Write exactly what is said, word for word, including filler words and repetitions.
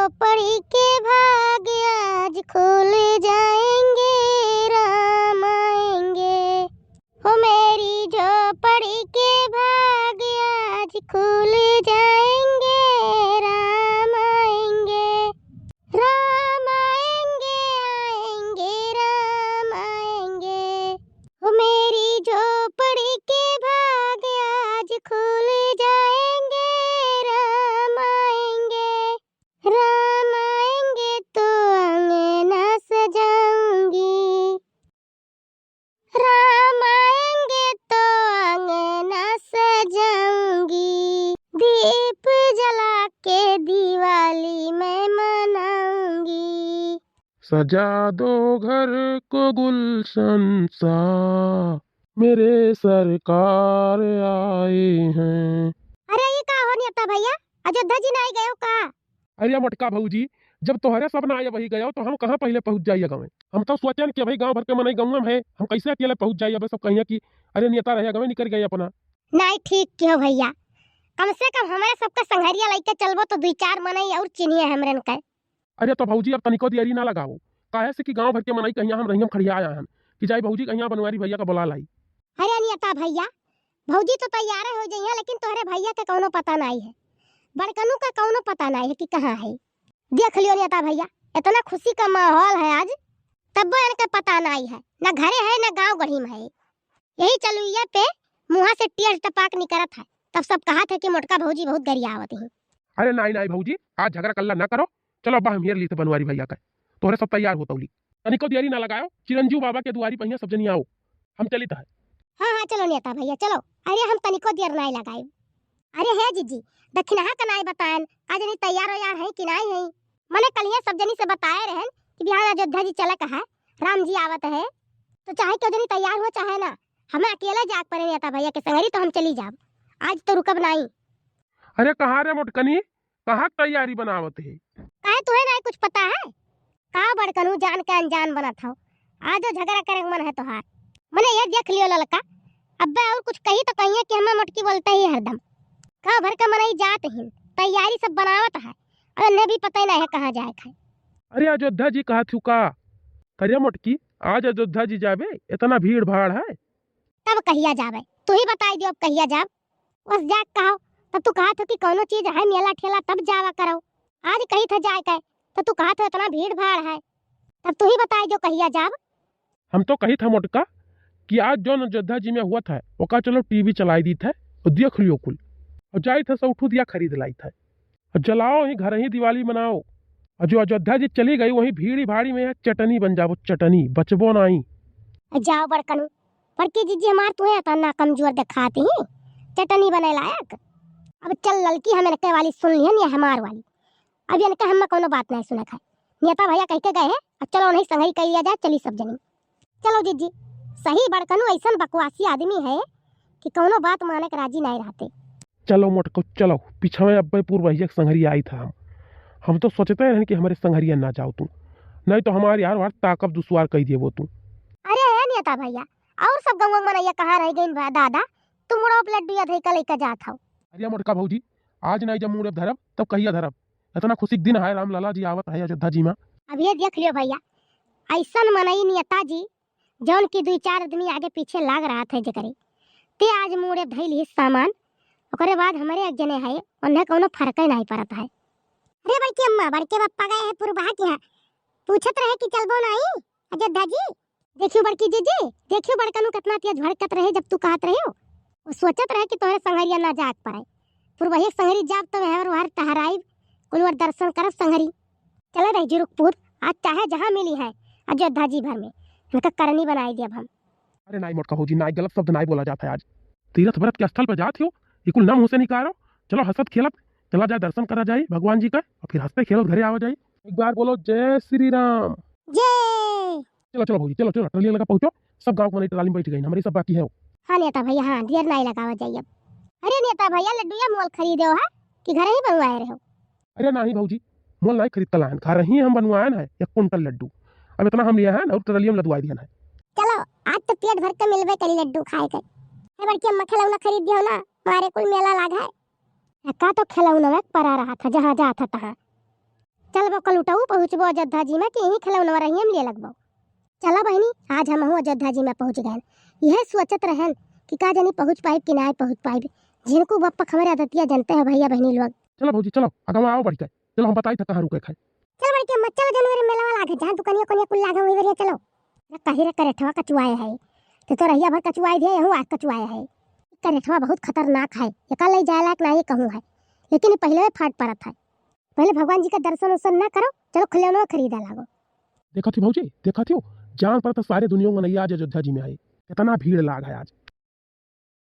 झोपड़ी के भाग आज खुल जाएंगे, राम आएंगे। हो मेरी झोपड़ी के भाग आज खुल जाएंगे, राम आएंगे। राम आएंगे, आएंगे, राम आएंगे। हो मेरी झोपड़ी के भाग आज खुल जाएंगे, राम आएंगे। राम आएंगे तो अंगना सजाऊंगी। राम आएंगे तो अंगना सजाऊंगी। दीप जला के दिवाली मैं मनाऊंगी। सजा दो घर को गुलशन सा, मेरे सरकार आए हैं। अरे, ई का हो नेता भइया, अयोध्या जी नाहीं गयो का? अरे मोटका भउजी, जब तोहरे सब नाहीं अबहीं गयो, तो हम कहाँ पहिले पहुँच जाई अगवे? हम तो सोचेन कि अबहीं गाँव भर के मनई गउँवा में है, हम कइसे अकेले पहुँच जाई? अबे सब कहिया कि अरे नेता रहे अगवे निकरि गए अपना। नाहीं, ठीक किहो भइया, कम से कम हमरे सबके संघरिया लइके चलबो तो दुइ चार मनई अउर चिन्हिए हमरेन के। अरे तो भउजी, अब तनिको देरी ना लगाओ, काहे से कि गाँव भर के मनई कहिया हम रहियम खड़िया आया हन कि जाई भउजी कहिया बनवारी भइया का बोला लाई। अरे नेता भइया, भउजी तो तैयारे होइ जइहैं, लेकिन तोहरे भइया के कउनो पता नाहीं है, बड़कनू का कउनो पता नाहीं है कि कहाँ है। देख लियो नेता भइया, एतना खुसी का माहौल है आज, तब्बो एनके पता नाहीं है, न घरे है न गाँव गढ़ी में है। यही चलुइया पे मुँहा से टेढ़ टपाक निकरत है, तब सब कहत है कि मोटका भउजी बहुत गरियावत ही। अरे नाहीं नाहीं भउजी, आज झगरा कल्ला ना करो, चलो अब्बा हम हेर लीथे बनवारी भइया का, तोहरे सब तैयार होतउ ली। तनिको देरी ना लगायो, चिरंजीव बाबा के दुआरी पहिया सब जनी आओ, हम चलित है। हाँ हाँ चलो नेता भइया चलो, अरे हम तनिको देर नाहीं लगाइब। अरे हे जिज्जी, दखिनहा का नाहीं बताएन, का जनी तैयार वैयार है कि नाहीं है? मने कलिया सब जनी से बताए रहेन कि बिहान अयोध्या जी चले का है, राम जी आवत है, तो चाहे केउ जनी तैयार हो चाहे ना, हमें अकेले जाए के परे नेता भइया के संगरी तो हम चली जाब, आज तो रुकब नाहीं। अरे कहाँ रे मोटकनी, कहाँ के तैयारी बनावत है? काहे तुहे नाहीं कुछ पता है? का बड़कनू जान के अनजान बनत हौ? आजो झगरा करे के मन है तोहार। मने ये देख लियो ललका, अब्बे अउर कुछ कही तो कहिए कि हमें मोटकी बोलते ही हरदम। गाँव भर के मनई जात ही, तैयारी सब बनावत है, अउर इन्हें भी पता ही नाहीं है कहाँ जाए के है। अरे अयोध्या जी कहत हू का? अरे मोटकी, आज अयोध्या जी जाबे, एतना भीड़ भाड़ है। तब कहिया जाबे? तू ही बताई दियो अब कहिया जाब। बस जाए के कहो, तब तू कहत हो कि कउनो चीज है मेला ठेला तब जावा करो। आज कहित है जाए के, तो तू कहत हो एतना भीड़ भाड़ है, तब तू ही बताई दियो कहिया जाब। हम तो कहित है मोटका कि आज जौन अयोध्या जी में हुवत है, ओका चलो टीवी चलाई दीत है अउर देख लियो कुल, अउर जाइत है सौठू दिया खरीद लाइत है। अउर जलाओ ही, घर ही दिवाली मनाओ। अउर जो अयोध्या जी चली गई, वहीं भीड़ी भाड़ी में यहाँ चटनी बन जाबो, चटनी, बचबो नाहीं। अउर जाओ बड़कनू, बड़की जिज्जी हमार तुहे एतना कमजोर देखात ही, चटनी बने लायक। अब चल ललकी, हम इनके वाली सुन लिहन या हमार वाली, अब इनके हमें कउनो बात नाहीं सुने खाए। नेता भइया कह के गए हैं, अब चलो उन्हें संगई कह लिया जाए, चली सब जनी। चलो जिज्जी, सही बड़कनू अइसन बकवासी आदमी है कि कउनो बात माने के राजी नाहीं रहते। चलो मोटको, चलो, पिछवे अब्बे पुरवहिया के संगरी आइत है हम। हम तो सोचते रहन कि हमरे संगरिया ना जाओ तू, नाहीं तो हमार यार वार ताकब दुश्वार कइ देबो तू। अरे हे नेता भइया, अउर सब गउँवा के मनइया कहाँ रह गइन बा दादा? तू मुड़ो पे लड्डू या धइका लइका जात हौ। अरे मोटका भउजी, आज नाहीं जब मुड़े धरब, तब कहिया धरब? एतना खुसी के दिन है, राम लाला जी आवत है अयोध्या जी में। अब ये देख लियो भइया, अइसन मनई नेता जी जौन की दुइ चार आदमी आगे पीछे लाग रहत है जेकरे, ते आज मुड़े धइल ही सामान, ओकरे बाद हमरे एक जने है, उन्हें कउनो फरक ही नाहीं परत है। अरे बड़की अम्मा, बड़के बप्पा गए हैं पुरबहा के यहाँ, पूछत रहे कि चलबो नाहीं अयोध्या जी? देखियो बड़की जिज्जी, देखियो बड़कनू केतना तेज भड़कत रहे जब तू कहत रहे हो। वो सोचत रहे कि तोहरे संगरिया ना जाए के पड़े। पुरबहिया के संगरी जाब तब हर वहर टहराइब, कुलवर दर्शन करब संगरी। चले रही जुरुकपुर, आज चाहे जहाँ मिली है अयोध्या जी भर में, इनका करनी बनाई देब हम। अरे नाहीं मोटका भउजी, नाहीं, गलत शब्द नाहीं बोला जात है आज। तीरथ व्रत के स्थल पर जात हो, ये कुल ना मुँह से निकारो। चलो हँसत खेलत चला जाए, दर्शन करा जाए भगवान जी का, अउर फिर हँसते खेलत घरे आवा जाए। एक बार बोलो जय श्री राम। जय। चलो चलो भउजी, चलो चलो, ट्राली लगा पहुँचो, सब गाँव के मनई ट्राली में बैठ गइन, हमरे सब बाकी है। हाँ नेता भइया, हाँ, देर नाहीं लगावा जाए अब। अरे नेता भइया, लड्डू या मोल खरीदे हो है कि घर ही बनवाए रहे हो? अरे नाहीं भउजी, मोल नाहीं खरीद के लायन, घर ही हम बनवायन है एक कुंटल लड्डू। अब एतना हम लिया है अउर ट्राली में लदवाई दिया है। चलो, आज तो पेट भर के मिलबे करी लड्डू खाए के। हे बड़की अम्मा, खिलौना खरीद दियो ना, मारे कुल मेला लाग है। का तो खिलौना में परा रहत है, जहाँ जात है तहाँ। चलबो कलुटऊ, पहुँचबो अयोध्या जी में कि यहीं खिलौनवा रहियम लिए लगबो। चला बहिनी, आज हमहू अयोध्या जी में पहुँच गएन। यह सोचत रहन कि का जानी पहुँच पाइब कि नाहीं पहुँच पाइब। झिनकू बप्पक हमरे आदतिया जनते हो भइया बहिनी लोग। चलो भौजी, चलो, अगवा आओ बढ़ के। चलो, हम बताई था कहाँ रुके खाए। चल बढ़ के मत चलो, जनवरी मेला वाला आगे, जहाँ दुकानिया कोनिया कुल लागे वही बढ़िया चलो। अरे कही रे करेठवा कचुआए है, ते तो रहिया भर कचुआए दिया, यहूँ आज कचुआए है। करेठवा बहुत खतरनाक है, एका ले जाए लायक ना ये कहूँ है, लेकिन ये पहले फाट परत है। पहले भगवान जी का दर्शन उर्शन ना करो, चलो खिलौना खरीदा लागो। देखत ही भौजी, देखत ही, जान पर तो सारे दुनिया में नैया आज अयोध्या जी में आए, कितना भीड़ लाग है आज।